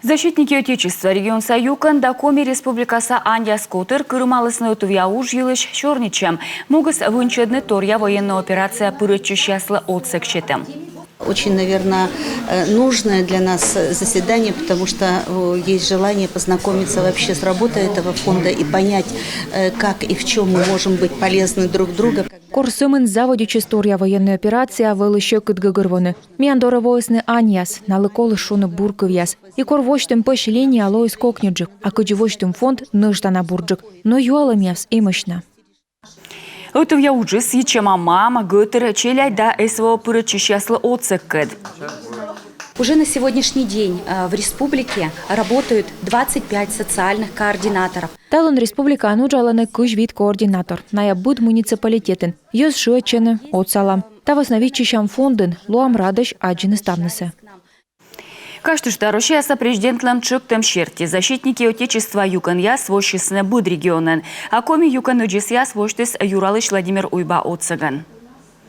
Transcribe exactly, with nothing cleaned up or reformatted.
Защитники Отечества регионса юкӧн да Коми Республикаса аньяс котыр кырымалісны ӧтувъя удж йылысь сёрнитчӧм. Могыс вынчӧдны торъя военнӧй операцияӧ пырӧдчысьяслы отсӧг сетӧм. Очень, наверное, нужное для нас заседание, потому что есть желание познакомиться вообще с работой этого фонда и понять, как и в чем мы можем быть полезны друг другу. Кор сӧмын заводитчис торъя военнӧй операция, вӧлі сьӧкыд гӧгӧрвоны. Миян дорӧ воисны аньяс, налы коліс шуны бур кывъяс. И кор восьтім пӧсь линия, лоис кокньыджык, а кыдзи восьтім фонд, нӧшта на бурджык. Но юалӧмъяс эмӧсь на. Ӧтувъя уджыс йитчӧма мам, гӧтыр, челядь да СВО пырӧдчысьяслы отсӧгкӧд. Уже на сегодняшний день в республике работают двадцать пять социальных координаторов. Талун республикаын уджалӧны кызь вит координатор. Найӧ быд муниципалитетын. Йӧз шыӧдчӧны, отсалам. Та вӧсна виччысям фондын, лоам радӧсь аддзыны ставнысӧ. Казьтышта, Россияса президентлӧн тшӧктӧм серти, Защитники Отечества юкӧнъяс воссисны быд регионын. А Коми юкӧн ӧдзӧсъяс восьтіс Юралысь Владимир Уйба отсӧгӧн.